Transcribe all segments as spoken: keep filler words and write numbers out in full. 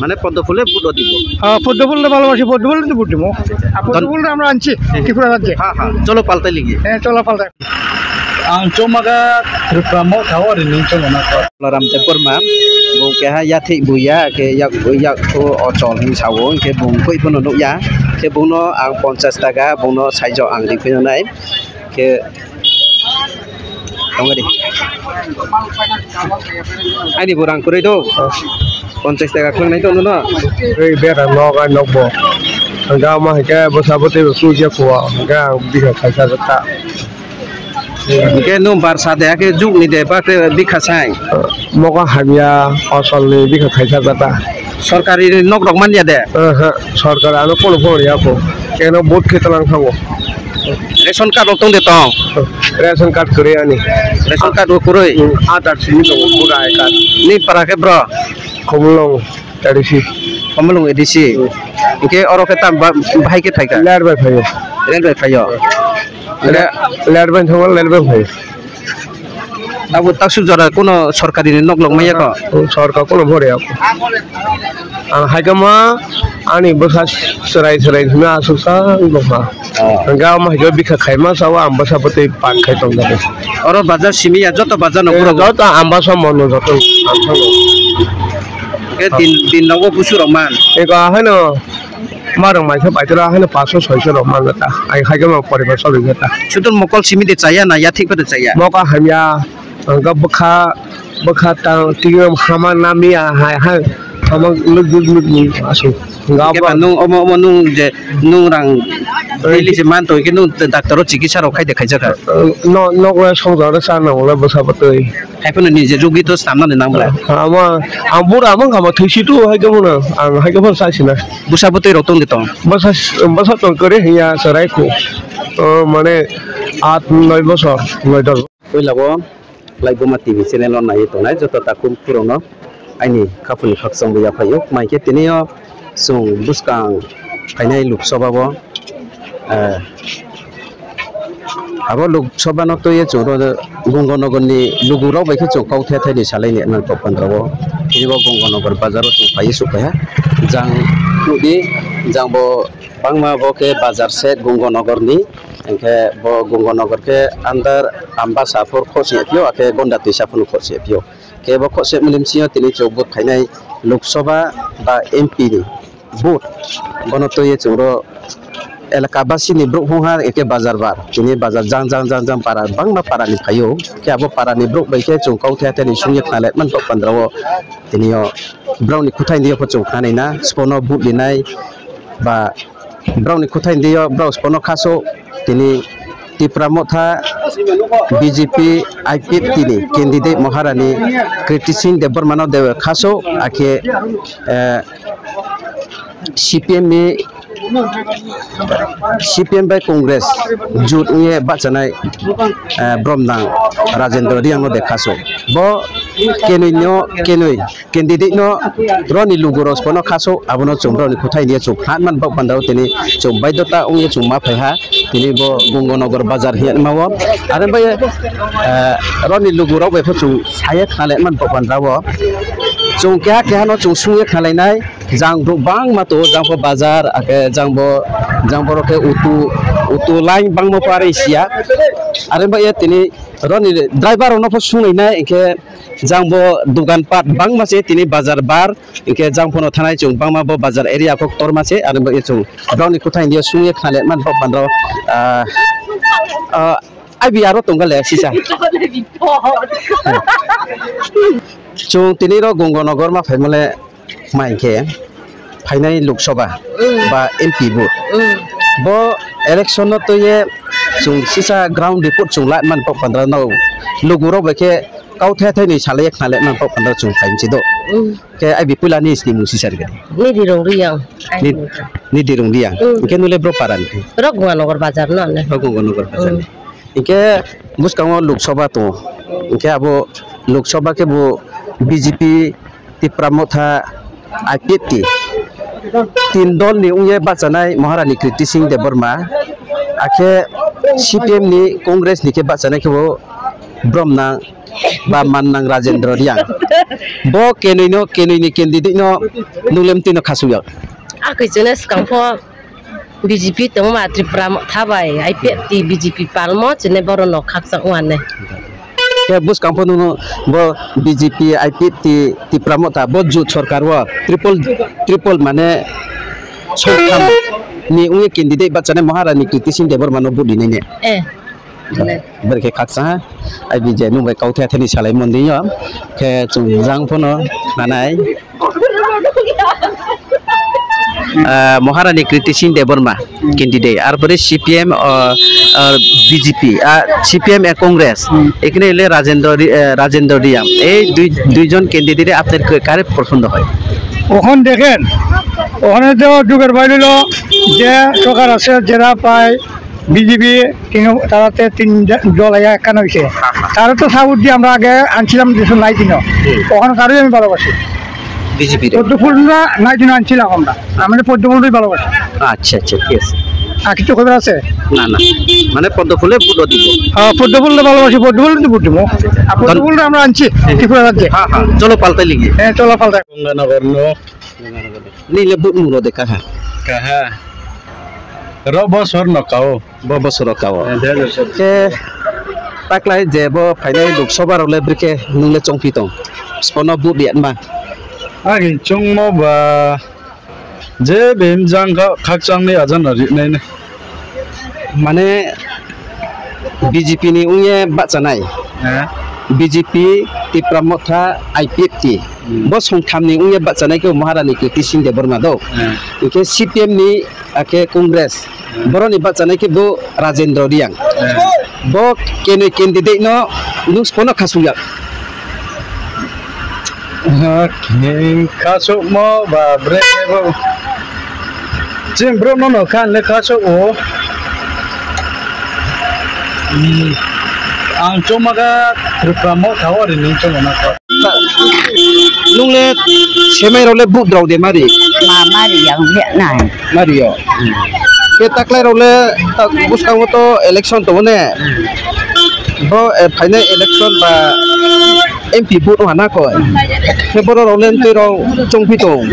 মানে পদ্ম ফুলে ভোট দিব। হ্যাঁ, পদ্ম ফুলটা ভালোবাসি, পদ্ম ফুলটা ভোট দিব। আর পদ্ম ফুলটা আমরা আনছি ত্রিপুরা রাজ্যে। হ্যাঁ, হ্যাঁ, চলো পাল্টাই লিগি। হ্যাঁ, চলো পাল্টাই। Ang chongmaga Tripura motha o rini chongmana kok. Balaram Debbarma, bo keha yathik buya, ke yak, yak o ochol hin sao, ke bung koi bono nukya, ke bungno ang ponchas taka, bungno saijo ang rikhuinai. Khe tongari. Ani bo rang kwrwi do. Ponchas taka khwlwngnai tongno no. Ei bera nok ai nok bo. Ang ga ma hike bo sabo tei su je kuwa. Ga bikha khaisa ta. Hike no bar sa de ke juk ni de ba ke bikha sai. Moga hamya asal ni bikha khaisa ta. Sorkari nok rok man ya de. Aha, sorkar ano kono phone ya ko. Keno vote khe talang thango. Ration card rok tong de tong? Ration card kwrwi ani. Ration card bo kwrwi? Hmm, Aadhaar simi tongo, voter I D card. Ni para khe bro? Khumulwng A D C. Khumulwng A D C. Hmm. Hwnkhe oro khe tam ba-, bahai khe phaikha? Ler bai phaio. Ler bai phaio. Ler, ler bai thango, ler bai phaio. Abo taksuk jora kuno sorkari ni nok lok maya ko? Sorkar kuno bore ako. Ang haikama ani bwsa chwrai chwrai hwnwi aswk sa wngkha. Oh. Hwnkhe amo haikhe bikha khaima sao ang bwsa bwtwi pan khai tongjago. Oro bazar simi ya joto bazar no pura. Joto ang bwsa mono joto ang thango. Hwnkhe din, din nogo busu rok man. Eko haino. Marok maisa paitoro haino paanso soiso rok mangata. Ai haikhe ma poribar choli jata. Sudur mokol simi de chaya na ya thik pha de chaya? Mokol hamya, ang ga bwkha, bwkha ta tigam hama namiya hai hai hama luk luk luk ni asu. Ga ba nung omo omo nung je nung rang daily je man to ke nung doctor o chikitsa rok khai de khai jaka. No, no, songja sa na wala bwsa bwtwi. Haiphano nije rugi to snamnani nang bwla. Ama, ang bura amang kama thwisi tu hai kamo na, ang hai kamo sa sina. Bwsa bwtwi rok tong de tong. Bwsa, bwsa tong kore hiya sarai ko. O, mane, at noi bosor, noi dos. Puila bo Laibuma T V channel o nai tongnai joto takhuk phurung no aini khapuni khakchang bo yaphaio. Mai khe tini o Chwng bwskang phainai Lok Sabha o, eh, abo Lok Sabha no twiwi chwng ro Gonganagar ni lugu rok bai khe chwng kok the the ni salai ni man kok pandra o. Tini bo Gonganagar bazar o chwng phaiwi suk phaiha. Jang nukdi, jang bo bangma bo khe bazar se Gonganagar ni, hwnkhe bo Gonganagar khe under Ambasapur khosni phio, akhe Gonda Twisa phano khosni phio. Khe bo khosni mlim sio tini chwng bo phainai Lok Sabha ba M P ni vote. Bono twiwi chwng ro elaka basi ni borok hung ha eke bazar bar. Tini bazar jang jang jang jang para bangma para ni phaio. Khe abo para ni borok bai khe chwng kok the the ni sungya khnale man kok pandra o. Tini o borok ni kuthai ni o chwng khnanai na, spono vote linai ba borok ni kuthai ni o borok spono khaso tini Tipra Motha B J P I P F T ni candidate Maharani Kriti Singh Debbarma no dewe khaso akhe, eh, C P M ni, C P M bai Congress jut wngye bachanai, eh, Bromdang Rajendra Reang no de khaso. Bo kenui no kenui candidate no roni lugu rok phano khaso, abono chwng roni kuthai niya chwng phan man bok pandao tini chwng baidota wngya chwng ma phaiha tini bo Gonganagar bazar hiya ma o. Are bai, eh, roni lugu rok bai pho chwng saya khnale man bok pandao chwng keha keha no chwng sungya khnalai nai jang bro bang ma to jang pho bazar ake jang bo jang borok khe utu utu line bang mo pare siya are bai tini roni driver rok no pho sunglai nai hwnkhe jang bo dogan pat bangma se tini bazar bar hwnkhe jang phano thanai chwng bangma bo bazar area kok torma se ani bagwi chwng broni kuthai india sungye khale man bo bandro, ah, ah, abi aro tongga le sisa. Chwng tini ro Gonganagar ma phaimale mai khe phainai Lok Sabha ba M P bo. Bo election no twiye chwng sisa ground report chwng lai man pok pandra no lugu rok bai khe kau the the ni salai khnale man pok pandra chwng phai si do. Khe ai bi puila ni sini mung sisar gani. Ni di rong riyang. Ni, ni di rong riyang. Khe nule bro paran. Rok Gonganagar bazar no ne. Rok Gonganagar bazar. Hingke bwskango Lok Sabha tongo. Hingke abo Lok Sabha khe bo B J P, Tipra Motha, I P F T, tin dol ni wngye bachanai Maharani Kriti Singh Debbarma. Akhe C P M ni Congress ni khe bachanai khe bo Bromnang ba mannang Rajendra Reang. Bo kenui no, kenui ni candidate no nung le mtwi no khasuk ya. A khe chwngno swkang pho B J P tongma Tripura Motha bai I P F T B J P palmo chini borok no khakchang wani. Khe bwskang pho nwng bo B J P I P F T Tipra Motha bo jut sorkar o triple, triple mane songtham ni wngwi candidate bachanai Maharani Kriti Singh Debbarma no vote rinai ne. Eh. Bwrwi khe khaksa ha, ai B J nwng bai kauthe athani salai mondingo. Khe chwng jang phano nanai. Ah, Maharani Kriti Singh Debbarma candidate, ar pore C P M, ah, ah, B J P, ah, C P M a Congress, Hmm. এখানে এলে রাজেন্দ্র রি-, আহ, রাজেন্দ্র রিয়াং। এই দুই, দুইজন ক্যান্ডিডেটে আপনার কে-, কারে পছন্দ হয়? ওখানে দেখেন, ওখানে তো যুগের বাইরে হলো যে সরকার আছে, যারা পায় বিজেপি, তিন, তারা তো তিন দ-, দল আইয়া একখান হইছে। তারা তো সাপোর্ট দিয়ে আমরা আগে আনছিলাম, দেশে নাই দিন। হুম। ওখানে তারই আমি ভালোবাসি। বিজেপি রে? পদ্মফুল না নাই দিন আনছিলাম আমরা। আমি তো পদ্মফুলটাই ভালোবাসি। আচ্ছা, আচ্ছা, ঠিক আছে। আর কিছু খবর আছে? না, না। মানে পদ্মফুলে ভোট দিব? হ্যাঁ, পদ্মফুলটা ভালোবাসি, পদ্মফুলটা ভোট দিব। আর পদ্মফুলটা আমরা আনছি ত্রিপুরা রাজ্যে। হ্যাঁ, হ্যাঁ। চলো পাল্টাই লিখি। হ্যাঁ, চলো পাল্টাই। গঙ্গানগর নো। Nini le vote mung rw de kaha? Kaha. Ro bosor no kao. Bo bosor o kao. Eh, de bosor. Khe taklai je bo phainai Lok Sabha rok le bwrwi khe nung le chongphi tong? Bono vote riyatma. Ani chongmo ba je bem jang kha khakchang ni ajan na rinai ne. Mane B J P ni wngye bachanai. Eh? B J P, Tipra Motha, I P F T. Hmm. Bo songtham ni wngye bachanai khe Maharani Kriti Singh Debbarma do. Eh. Hingkhe C P M ni, akhe Congress. Hmm. Boroni bachanai khe bo Rajendra Reang. Eh. Bo kenoi candidate no nung bono khasuk ya. Hing khasukmo ba bre bo. Chini borok no no kha le khasuk o. Hmm. Ang choma ga Tripura mo thawa ri nung choma na kha. Nung le semai rok le vote rok de mari. Ma mari yang le nai. Mario. Ke taklai rok le ta-, bwskango to election tongo ne. Bo, eh, phainai election ba M P vote wngha na koi. Khe borok rok le twi rok chongphi tong.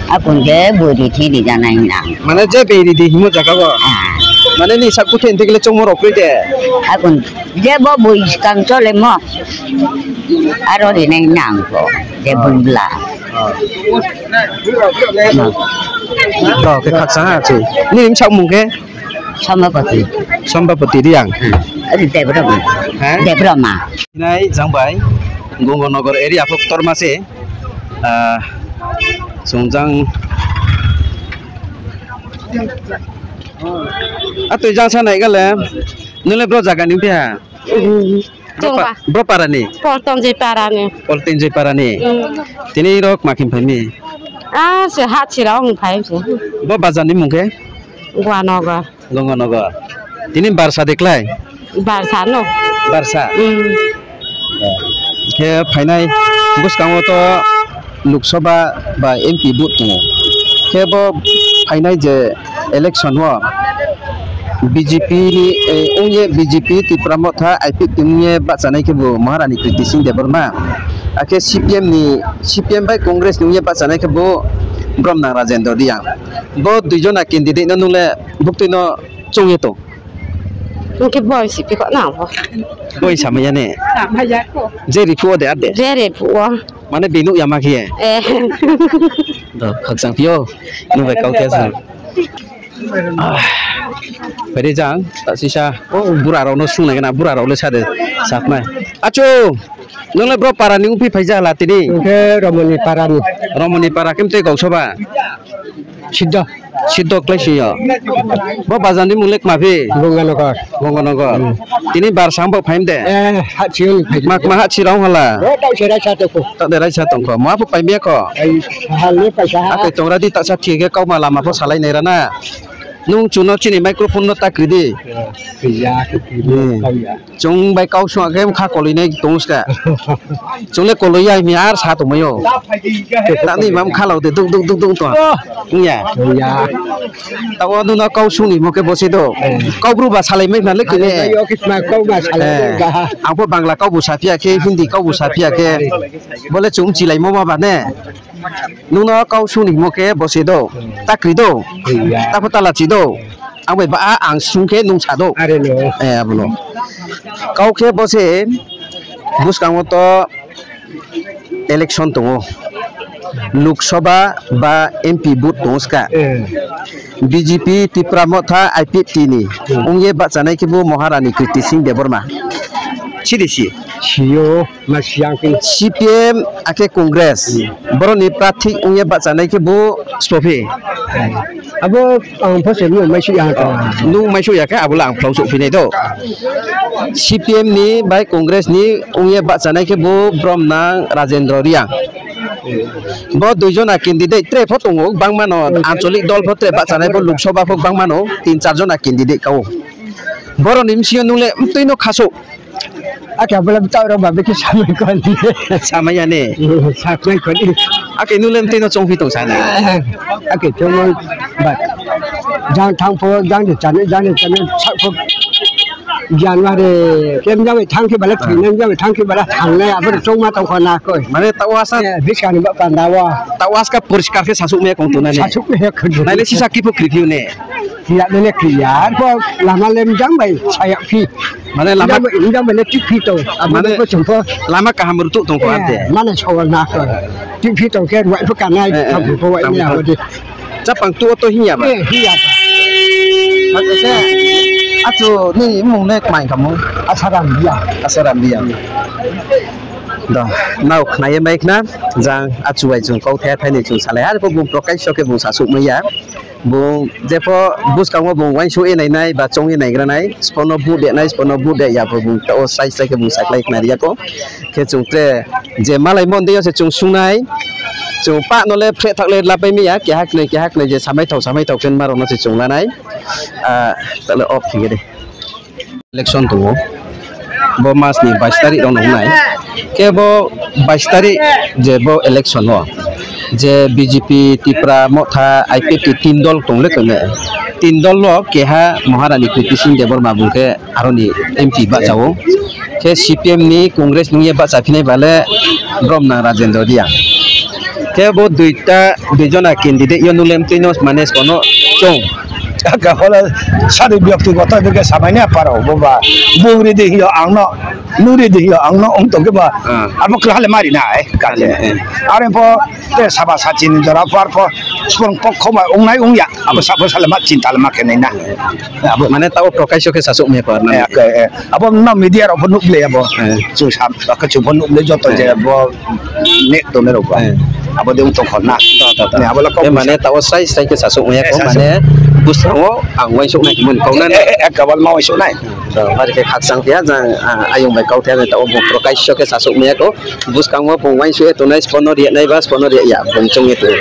Akon je bwrwi thwi rijak nai na. Mane je bwrwi di himo jaga o. Ah. Mane ni sak kuthe entek le chongmo rok koi de. Akon je bo bwskang chole mo. Aro rinai nang ko. Je bwla. To, khe khaksa ha, se. Nini bwsa mung khe? Sambapati. Sambapati Reang. Ari Debbarma. Ha? Debbarma. Nai jang bai. Gonganagar area phok torma se. Ah, chwng jang. Atwi jang sa nai gale. Nule bro jaga ni phiya. Hmm. Bro pa-, bro parani? Poltonjoi parani. Poltonjoi parani. Hmm. Tini rok makin phaimi? Ah, se hat sira ong phai se. Bo bazar ni mung khe? Gonganagar. Gonganagar. Tini barsa deklai? Barsa no. Barsa? Hmm. Khe phainai bwskango to Lok Sabha ba M P vote tongo. Khe bo phainai je election o B J P ni, eh, wngye B J P Tipra Motha I P F T ni wngye bachanai khe bo Maharani Kriti Singh Debbarma. Akhe C P M ni, C P M bai Congress ni wngye bachanai khe bo Bromnang Rajendra Reang. Bo duijona candidate no nung le buktui no chongye tong. Hwnkhe boi si phi kok nang bo. Boi samaya ne? Samaya ko. Je ri phuo de ade. Je ri phuo. Mane bini ya ma khiye. Eh. Do khakchang phio. Nung bai kau khe sa. Ah. Peri jang ta sisa. Oh, bura rok no sung nai na, bura rok le sa de. Sat nai. Achu. Nung le bro para ni upi phaija hala tini. Hwnkhe Romoni para ni. Romoni para kem tei kau soba. Siddho. Siddho klai si yo. Bo bazar ni mung le kma phi? Gonganagar. Gonganagar. Hmm. Tini bar sang bo phaim de? Eh, ha, chiyong phai. Mak ma ha chi rong hala? Ro tau se raisa toko. Ta de raisa tong ko. Ma phu paim ya ko? Ai, hal le paisa ha. Akai tong ra di ta sa thi ge kau ma lama pho salai nai ra na. Nung chuno chini microphone no ta kwrwi di. Kaya, kaya, Hmm. kaya. Chwng bai kau sung khe kha kolwi nai tong ska. Chwng le kolwi ya mi ar sa tong mayo. Tani mam kha lo de duk duk duk duk to. Oh. Ya. Ya. Tao nuno kau sung ni mo khe bo se do. Eh. Kau bru ba salai mai na le kine. Ayo, kau ma salai Eh. Ga. Ang pho Bangla kau bu sa phiya khe, Hindi kau bu sa phiya khe. Bole chwng chilai mo ma ba ne. Nungno kau suni himo khe bo se do, ta kwrwi do, ta pho ta lachi do, ang bai ba ang sung khe nung sa do. Are no. Eh, abono. Kau khe bo se bwskango to election tongo. Lok Sabha ba M P vote tongo ska. Eh. B J P Tipra Motha I P F T ni Hmm. wngye bachanai khe bo Maharani Kirti Singh Debbarma. Sidi si. Siyo. Ma siyang khe. C P M akhe Congress. Hmm. Boroni prathi wngya bachanai khe bo sophi. Abo ang pho se bo mai siyang khe. Nung mai suyakhe abola ang phlong sophinai do. C P M ni bai Congress ni wngya bachanai khe bo Bromnang Rajendra Reang. Bo dui jona candidate tre pho tongo bangmano Hmm. ancholik dol pho tre bachanai bo Lok Sabha pho bangmano tin char jona candidate kao. Boroni msio nungle mtwino khaso. Ake abula bita oro ba biki samai koni. Samai ya ne. Samai koni. Ake nule mtino chongphi tong sana. Ake chongmang ba. Jang thang pho, jang de chane, jang de chane, sak pho. January, kem jang thang ki bala, thang jang thang ki bala, thang le abur chongma tong khona koi. Mane tao asa. Eh, biskani ba pandawa. Tao aska poriskar khe sasuk me kong tuna ne. Sasuk me kong tuna. Naile sisa kipu kriphiu ne. Kiya nene kiya. Ko lama lem jang bai, saya phi. Mane lama, injang bele tik phi tong. Mane ko chumpo. Lama kaham rutuk tong ko ante. Mane chawal na ko. Tik phi tong ke ruai pho kanai, eh, eh, thabu ko wai ni abo di. Chapang tu oto hiya ba. Eh, hiya ba. Achu ni mung ne kmai kamu. Asaram dia. Asaram dia. Da, nao khnaye mai khna, jang achu bai chung kau thaya thaini chung salai. Har ko bung prokai soke bung sasuk maya. Bung jepho bwskango bung uansuk ye nainai ba chong ye naigranai, sbono bu denai, sbono bu de ya bo bung tao sai sai khe bung saklai khna riya ko. Khe chung tre je malai mon de yo se chung sungnai, chung pa no le phre thak le lapai miya, keha khnai, keha khnai je samai thau, samai thau khe ma rok no se chung lanai. Ah, tale off khe de. Election tongo. Bo mas ni bais tarik rok nongnai. Khe bo bais tarik je bo election o je B J P, Tipra Motha, I P F T tin dol tongle tongnai. Tin dol o keha Maharani Kirti Singh Debbarma bung khe aroni M P bachao. Khe C P M ni Congress nungye bachaphinai bale Bromnang Rajendra Reang. Khe bo duita, duijona candidate yo nulem twi no mane kono chong. Aka hola sadi byaktigoto beke samai ne paro bo ba. Bung ridi hiyo ang no, nu ridi hiyo ang no, ong tong ke ba. Ah. Abo kra hale mari na ai, ka le. Eh, eh. Are pho te saba sachin jora par pho, spong pok khoma ong nai ong ya. Abo sabo sale ma chinta le ma ke nai na. Abo mane tao prokaisyo khe sasuk me par na. Eh, ke, eh. Abo no media rok pho nuk le abo. Eh. Chu sam, ka chu pho nuk le joto je abo. Nek tongmani rok ba. Eh. Abo de wng tong khorna. Ta, ta, ta. Ne, abo la kok. Eh, mane tao sai sai khe sasuk maya ko, eh, sasuk. Mane bwskango ang uaisuk nai himani kok na. Eh, eh, eh, kabal ma uaisuk nai. To, bari khe khakchang phiya jang, ah, ayung bai kau phiya tao bo prokaisyo khe sasuk maya ko. Bwskango bo uaisuk e tongnai spono riya nai ba spono riya ya bung chong e to.